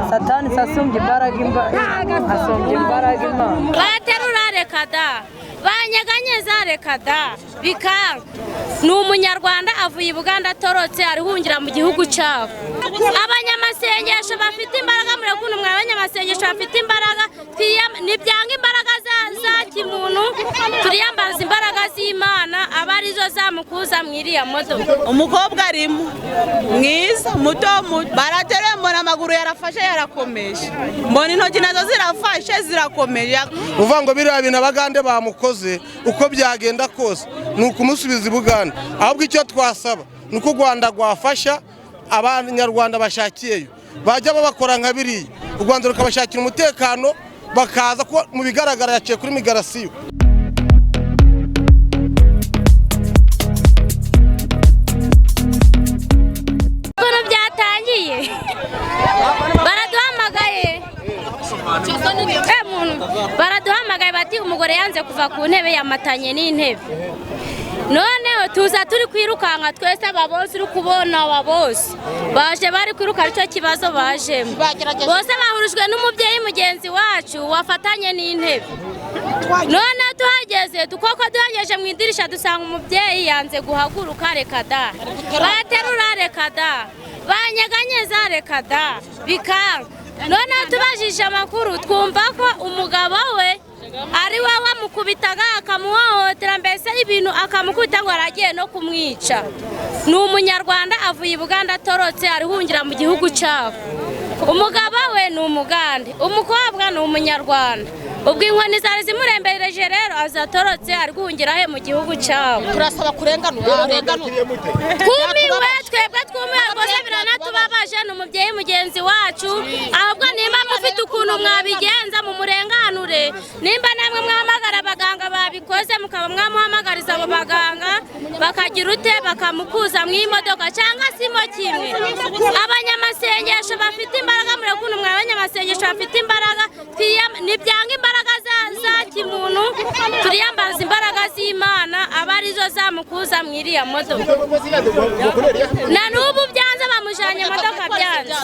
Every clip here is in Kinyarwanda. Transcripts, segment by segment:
Satani se asumbya imbaraga asumbya imbaraga Imana? Baterura, reka da, banyeganyeza, reka da, bikanga. Ni Umunyarwanda, avuye i Buganda atorotse, arihungira mu gihugu cyabo. Abanyamasengesho bafite imbaraga, murakuntu mwa abanyamasengesho bafite imbaraga, nibyanga imbaraga za kimuntu, turiyambaza imbaraga z'Imana, aba arizo zamukuza mu iriya modoka. Umukobwa arimo mwiza, muto muto, barateruye, mbona amaguru yarafashe, yarakomeje, mbona intoki nazo zirafashe, zirakomeje. Uvuga ngo biriya bintu Abagande bamukoze, uko byagenda kose ni ukumusubiza i Buganda. Ahubwo icyo twasaba ni uko u Rwanda rwafasha Abanyarwanda bashakiyeyo, bajya babakora nka biriya, u Rwanda rukabashakira umutekano bakaza, ko mu bigaragara yaciye kuri migration. Ukuntu byatangiye, baraduhamagaye, muntu, baraduhamagaye bati umugore yanze kuva ku ntebe, yamatanye n'intebe. Noneho tuza turi kwirukanka twese, aba bose uri kubona, aba bose baje bari kwiruka, aricyo kibazo bajemo. Bose bahurijwe n'umubyeyi mugenzi wacu wafatanye n'intebe. Noneho tuhageze, koko duhageje mu idirisha, dusanga umubyeyi yanze guhaguruka, reka da, baterura, reka da, banyeganyeza, reka da, bikanga. Noneho tubajije amakuru, twumva ko umugabo we ari we wamukubitaga, akamuhohotera, mbese ibintu akamukubita ngo aragiye no kumwica. Ni Umunyarwanda, avuye i Buganda atorotse, arihungira mu gihugu cyabo. Umugabo we ni Umugande, umukobwa ni Umunyarwanda. Ubwo inkoni zari zimurembereje rero, azatorotse, ari guhungira he? Mu gihugu cyabo. Turasaba kurenganura, arenganura. Twumiwe, twebwe twumiwe rwose, biranatubabaje. Ni umubyeyi mugenzi wacu. Ahubwo nimba mufite ukuntu mwabigenza, mumurenganure. Nimba namwe mwahamagara abaganga babikoze, mukaba mwamuhamagariza abo baganga, bakagira ute, bakamukuza mu imodoka cyangwa se imo kimwe. Abanyamasengesho bafite imbaraga, murakuntu mwa abanyamasengesho bafite imbaraga, nibyanga imbaraga za kimuntu, turiyambaza imbaraga z'Imana, aba arizo zamukuza mu iriya modoka. Na n'ubu byanze, bamujanye imodoka byanze.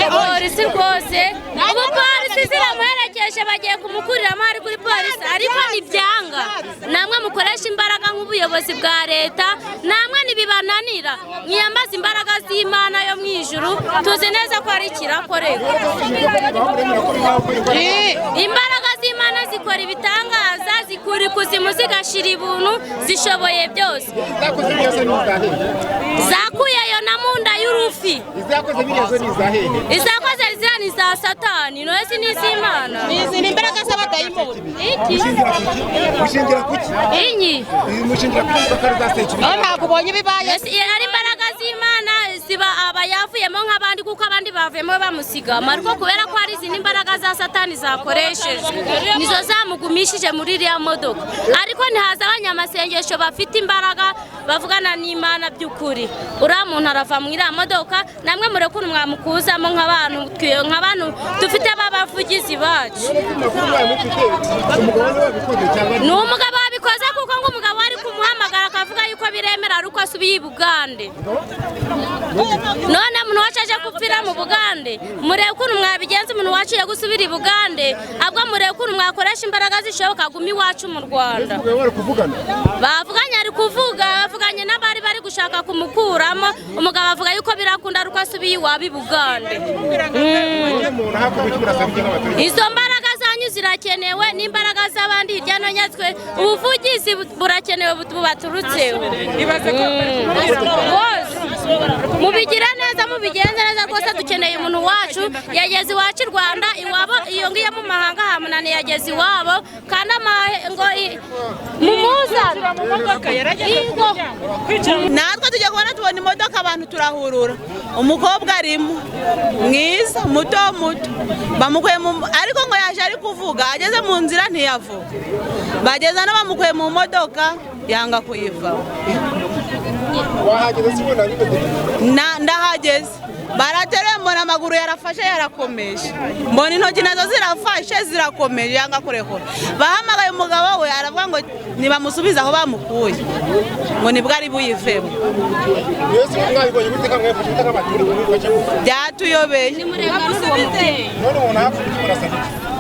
Polisi rwose, ubu polisi ziramuherekeje, bagiye kumukuriramo, ari kuri polisi, ariko ntibyanga. Namwe mukoresha imbaraga nk'ubuyobozi bwa leta, namwe ntibibananira, mwiyambaze imbaraga z'Imana yo mu ijuru, tuzi neza ko ari ikirakoreka. Imbaraga z'Imana zikora ibitangaza, zikura ikuzimu zigashira ibuntu, zishoboye byose. Zakuyeyo na munda y'urufi. Izakoze ziriya ni za Satani, none si n'iz'Imana. Izi ni imbaraga z'abadayimoni. Iki Mushingira kuki? Inyi. Mushingira kuki ko ari za Sekibi? Aho ntabwo ubonye ibibaye. Ari imbaraga z'Imana ziba aba yavuyemo nk'abandi, kuko abandi bavuyemo bamusigama, ariko kubera ko hari izindi mbaraga za Satani zakoreshejwe, nizo zamugumishije muri iriya modoka. Ariko ntihaza abanyamasengesho bafite imbaraga, bavugana n'Imana by'ukuri, uriya muntu arava mu iriya modoka. Namwe mureke ukuntu mwamukuzamo nk'abantu nk'abantu dufite b'abavugizi bacu. Ni umugabo wabikoze, kuko ngo umugabo ari kumuhamagara akavuga yuko biremera ari uko asubiye i Bugande. None umuntu wacu aje gupfira mu Bugande? Murebe ukuntu mwabigenza, umuntu wacu yo gusubira i Bugande. Ahubwo murebe ukuntu mwakoresha imbaraga zishoboka, aguma iwacu mu Rwanda. Bavuganye, ari kuvuga, bavuganye n'abari bari gushaka kumukuramo. Umugabo avuga yuko birakunda ari uko asubiye iwabo i Bugande. Izo mbaraga zanyu zirakenewe, n'imbaraga z'abandi hirya no hino. Twe ubuvugizi burakenewe bubaturutseho rwose. Mubigira neza, mubigenze neza rwose. Dukeneye umuntu wacu, yageze iwacu i Rwanda, iwabo iyo ngiyo mu mahanga hamunaniye, yageze iwabo kandi ngo mumuzane. Ingo. Natwe tujya kubona, tubona imodoka, abantu turahurura, umukobwa arimo mwiza, muto muto, bamukuye mu, ariko ngo yaje ari kuvuga, ageze mu nzira ntiyavuga. Bageza no bamukuye mu modoka, yanga kuyivaho. Wahageze se ubona bimeze bite? Ndahageze barateruye, mbona amaguru yarafashe yarakomeje, mbona intoki nazo zirafashe zirakomeje, yanga kurekura. Bahamagaye umugabo we, aravuga ngo nibamusubize aho bamukuye, ngo nibwo ari buyivemo. Mwese mwabibonye gute? Mwafashe gute nk'abaturage, mwifashe gute? Byatuyobeye. None umuntu hafi iki,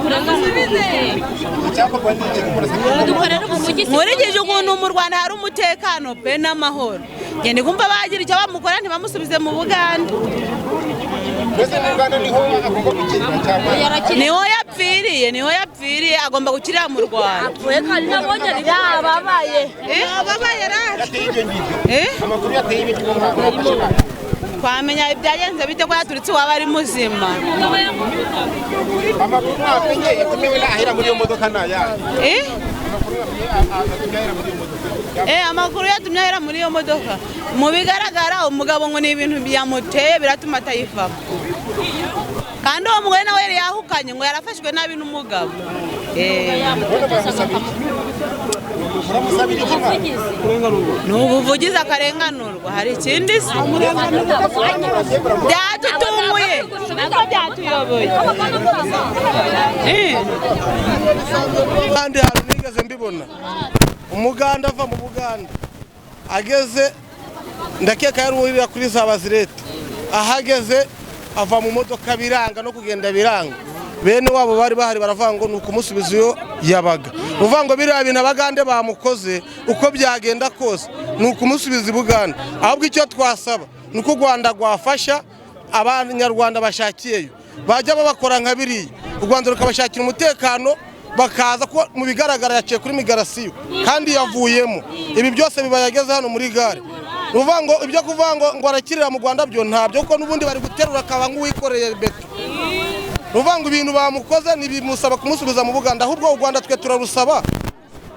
murasaba iki? Icyakorwa ni iki? Murasaba iki? Dukorera ubuvugizi. Nkurikije ukuntu mu Rwanda hari umutekano pe n'amahoro, ngende kumva bagira icyo bamukora, ntibamusubize mu Buganda. Mbese mu Uganda niho agomba gukirira cyangwa? Niho yapfiriye, niho yapfiriye, agomba gukirira mu Rwanda. Yababaye. Eh? Yateye ibyo ngibyo? Eh? Amakuru yateye ibyo ngibyo mwafashe nabi. Twamenya ibyagenze bite ko yaturitse iwabo ari muzima? Amakuru mwamenye yatumye we ahera muri iyo modoka ni ayahe? Eh? Amakuru yatumye ahera muri iyo modoka? Amakuru yatumye ahera muri iyo modoka, mu bigaragara umugabo ngo ni ibintu byamuteye biratuma atayivamo, kandi uwo mugore nawe yari yahukanye, ngo yarafashwe nabi n'umugabo. None muramusabira iki? Muramusabira iki mwana? Ni ubuvugizi, akarenganurwa. Hari ikindi se? Byatutunguye ntabwo byatuyoboye. Kandi hantu nigeze mbibona, umuganda ava mu Buganda ageze, ndakeka yari uwurira kuri za bazirete, ahageze ava mu modoka biranga, no kugenda biranga. Bene wabo bari bahari baravuga ngo ni ukumusubiza iyo yabaga. Uvuga ngo biriya bintu abagande bamukoze, uko byagenda kose ni ukumusubiza i Buganda. Ahubwo icyo twasaba ni uko u Rwanda rwafasha abanyarwanda bashakiyeyo, bajya babakora nka biriya, u Rwanda rukabashakira umutekano bakaza, ko mu bigaragara yaciye kuri migration kandi yavuyemo. Ibi byose biba yageze hano muri gare. Ni ukuvuga ngo ibyo kuvuga ngo arakirira mu Rwanda byo ntabyo, kuko n'ubundi bari guterura akaba nk'uwikoreye beto. Ni ukuvuga ngo ibintu bamukoze ntibimusaba kumusubiza mu Buganda, ahubwo u Rwanda twe turarusaba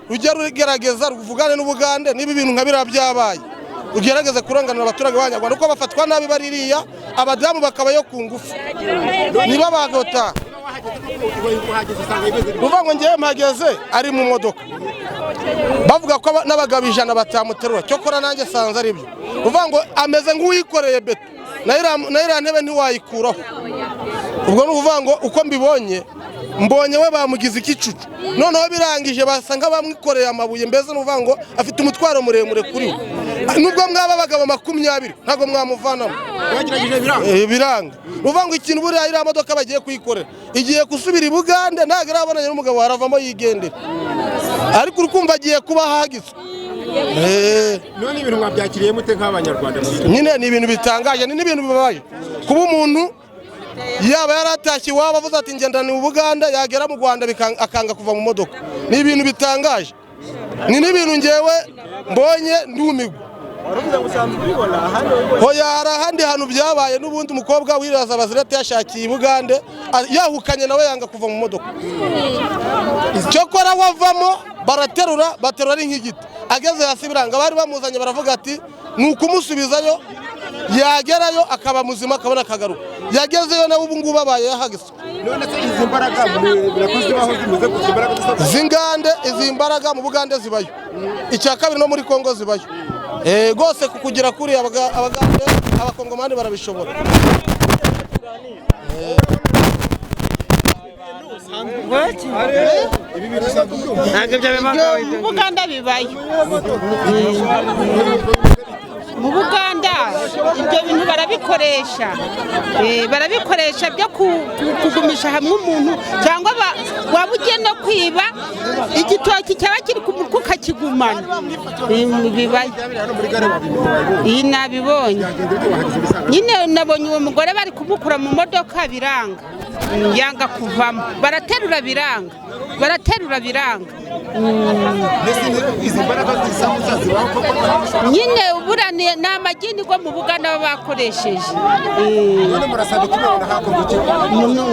rujya rugerageza ruvugane n'Ubugande, niba ibintu nka biriya byabaye ugerageze kurenganura abaturage b'Abanyarwanda, kuko bafatwa nabi baririya, abadamu bakabayo ku ngufu niba bagota. Wahageze usanga bimeze bite? Uvuga ngo ngewe mpageze ari mu modoka, bavuga ko n'abagabo 100 batamuterura, cyokora nanjye sanze ari byo. Uvuga ngo ameze nk'uwikoreye beto, nayo iriya ntebe ntiwayikuraho. Ubwo ni ukuvuga ngo uko mbibonye, mbonye we bamugize ikicucu, noneho birangije basa nk'abamwikoreye amabuye. Mbese ni ukuvuga ngo afite umutwaro muremure kuri we, nubwo mwaba abagabo 20 ntabwo mwamuvanamo. Bagerageje biranga. Biranga. Ni ukuvuga ngo ikintu buriya iriya modoka bagiye kuyikorera igiye gusubira i Bugande, ntabwo irabonanye n'umugabo, aravamo yigendera, ariko uri kumva agiye kuba ahagitswe. None ibintu mwabyakiriye mute nk'Abanyarwanda muri Nyine ni ibintu bitangaje, ni n'ibintu bibabaje kuba umuntu yaba yaratashye iwabo avuze ati ngenda ni Ubuganda, yagera mu Rwanda akanga kuva mu modoka. Ni ibintu bitangaje, ni n'ibintu ngewe mbonye ndumirwa. Hoya, hari ahandi hantu byabaye n'ubundi, umukobwa wiraza bazirete yashakiye i Bugande, yahukanye nawe yanga kuva mu modoka, cyokora wavamo baraterura, baterura ari nk'igiti, ageze hasi biranga. Bari bamuzanye baravuga ati ni ukumusubizayo, yagerayo akaba muzima akabona akagaruka. Yagezeyo nawe ubu ngubu abaye yahagiswe. None se izi mbaraga birakoze zibaho zimeze gutya, imbaraga zisa? Z'ingande, izi mbaraga mu Bugande zibayo, icya kabiri no muri Kongo zibayo. Rwose kugira kuri Abagande, Abakongomani barabishobora. Ibi bintu usanzwe ubyumva? Mu Buganda bibayo, mu Buganda ibyo bintu barabikoresha. Barabikoresha byo kugumisha hamwe umuntu, cyangwa waba ugiye no kwiba igitoki cyaba kiri ku mutwe ukakigumana. Bibayo. Byabereye hano muri gare, wabibonye? Iyi nabibonye. Byagenda bite wahageze ubisanga? Nyine nabonye uwo mugore bari kumukura mu modoka biranga, yanga kuvamo, baraterura biranga, baraterura biranga. Mbese izi mbaraga zisa gutya zibaho koko? Nyine ubura ni amagini go mu Buganda baba bakoresheje. None murasaba iki? Mubona hakorwa iki?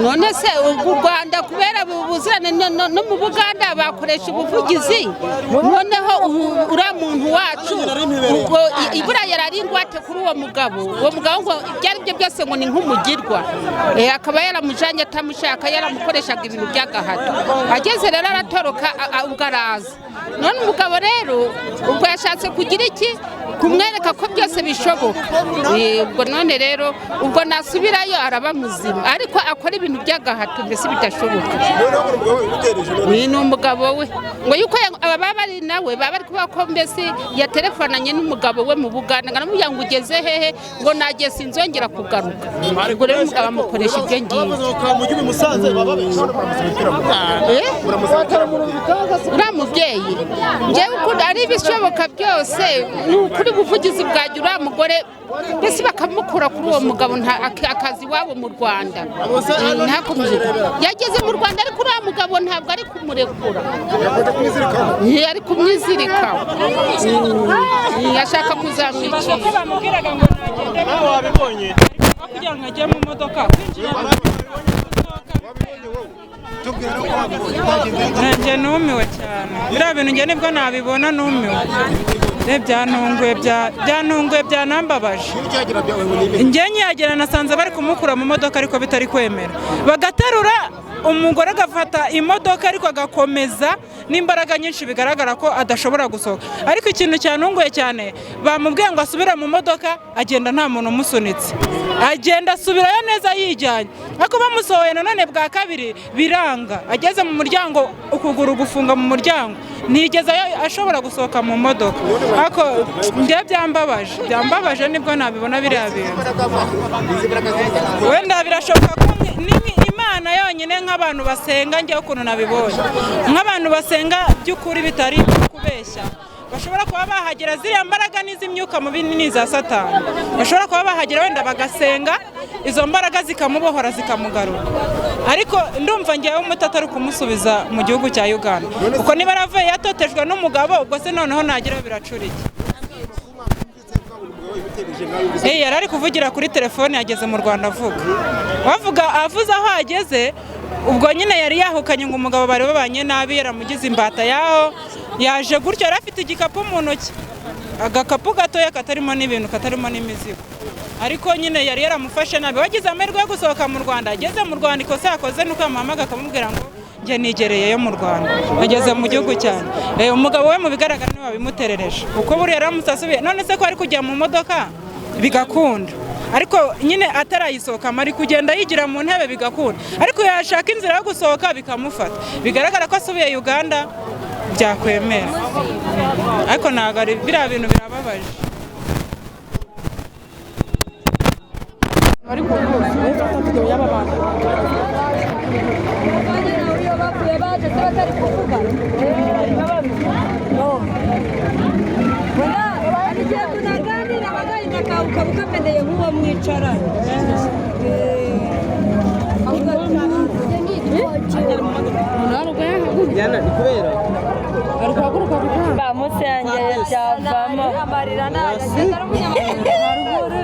None se ubu u Rwanda kubera buzirane no mu Buganda bakoresha ubuvugizi, noneho uriya muntu wacu ubwo ibura yari ingwate kuri uwo mugabo, uwo mugabo ngo ibyo ari byo byose ngo ni nk'umugirwa. Akaba yaramujanye atamushaka, yaramukoreshaga ibintu by'agahato, ageze rero aratoroka, ubwo araza. None umugabo rero ubwo yashatse kugira iki, kumwereka ko byose bishoboka. Ubwo none rero ubwo nasubirayo araba muzima, ariko akora ibintu by'agahato mbese bidashoboka. Ni umugabo we ngo yuko ababa bari nawe baba bari kuvuga ko mbese yaterefonanye n'umugabo we mu Buganda, ngo aramubwira ngo ugeze hehe, ngo nageze sinzongera kugaruka. Ubwo rero umugabo amukoresha ibyo ngibyo. Uriya mubyeyi njyewe ukuntu ari ibishoboka byose ni ukuri buvugizi bwagira uriya mugore mbese bakamukura kuri uwo mugabo akazi iwabo mu Rwanda. Yageze mu Rwanda ariko uriya mugabo ntabwo ari kumurekura, ari kumwizirikaho, ashaka kuzamwicisha. Bamubwiraga ngo nagende kugira ngo ajye mu modoka kwinjira. Nanjye numiwe cyane, biriya bintu njye nibwo nabibona numiwe, byantunguye byanambabaje. Njye nkihagera nasanze bari kumukura mu modoka ariko bitari kwemera, bagaterura umugore agafata imodoka ariko agakomeza n'imbaraga nyinshi, bigaragara ko adashobora gusohoka. Ariko ikintu cyantunguye cyane, bamubwiye ngo asubire mu modoka, agenda nta muntu umusunitse, agenda asubirayo neza yijyanye. Ariko bamusohoye nanone bwa kabiri biranga, ageze mu muryango ukuguru gufunga mu muryango, ntigeze ashobora gusohoka mu modoka. Ariko njye byambabaje nibwo nabibona biriya bintu. Wenda birashoboka ko Imana yonyine nk'abantu basenga, njye ukuntu nabibonye nk'abantu basenga by'ukuri bitari kubeshya, bashobora kuba bahagera ziriya mbaraga n'iz'imyuka mubi n'iza Satani, bashobora kuba bahagera wenda bagasenga izo mbaraga zikamubohora zikamugarura. Ariko ndumva ngewe umutata ari kumusubiza mu gihugu cya Uganda, kuko niba aravuye yatotejwe n'umugabo, ubwo se noneho nagira biracurike. Yari ari kuvugira kuri telefone yageze mu Rwanda avuga avuze aho ageze, ubwo nyine yari yahukanye ngo umugabo bari babanye nabi, yaramugize imbata yaho yaje gutyo, yari afite igikapu mu ntoki, agakapu gatoya katarimo n'ibintu, katarimo n'imizigo, ariko nyine yari yaramufashe nabi. Wagize amahirwe yo gusohoka mu Rwanda, ageze mu Rwanda ikosa yakoze nuko yamuhamagaye akamubwira ngo njye nigereyeyo mu Rwanda, ageze mu gihugu cyane. Umugabo we mu bigaragara niwe wabimuterereje, kuko buriya yaramutse asubiye, none se ko ari kujya mu modoka bigakunda, ariko nyine atarayisohokamo ari kugenda yigira mu ntebe bigakunda, ariko yashaka inzira yo gusohoka bikamufata. Bigaragara ko asubiye Uganda byakwemera, ariko ntabwo ari biriya bintu birababaje.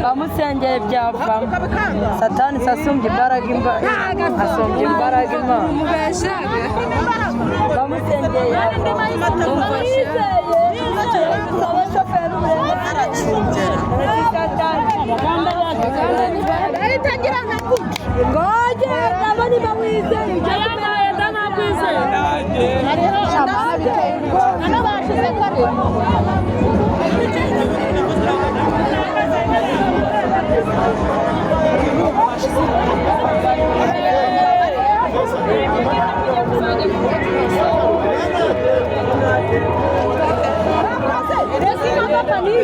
Bamusengeye byavamo. Satani asumbye imbaraga Imana. Bamusengeye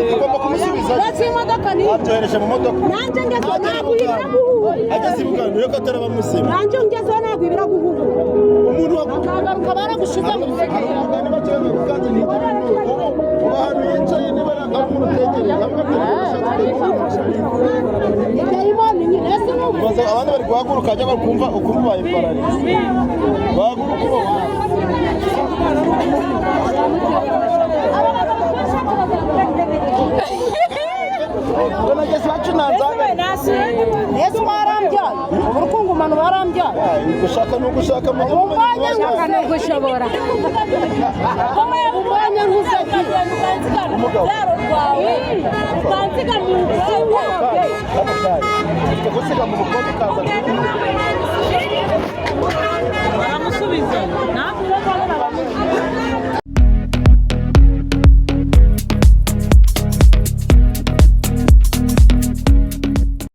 Tugomba kumusubiza. Batohereje mu modoka. Nanjye ngezeho ntabwo ibiraguhuha. Ageze i Buganda ureko ataraba muzima. Nanjye ngezeho ntabwo ibiraguhuha. Umuntu akagaruka baragushize mu umugani bakewe Uganda ni ubu ahantu yicaye niba ari umuntu utekereza avuga ati abandi bari guhaguruka ajya bakumva ukumva ubaye pararize bahaguruka ubo. Yesu warambyaye urukungu warambyaye Gushaka ni ugushaka umwanya nugushobora umwanya ntuzagira Umugabo. ukansiga mu gusiga mu mukobwa ukaza.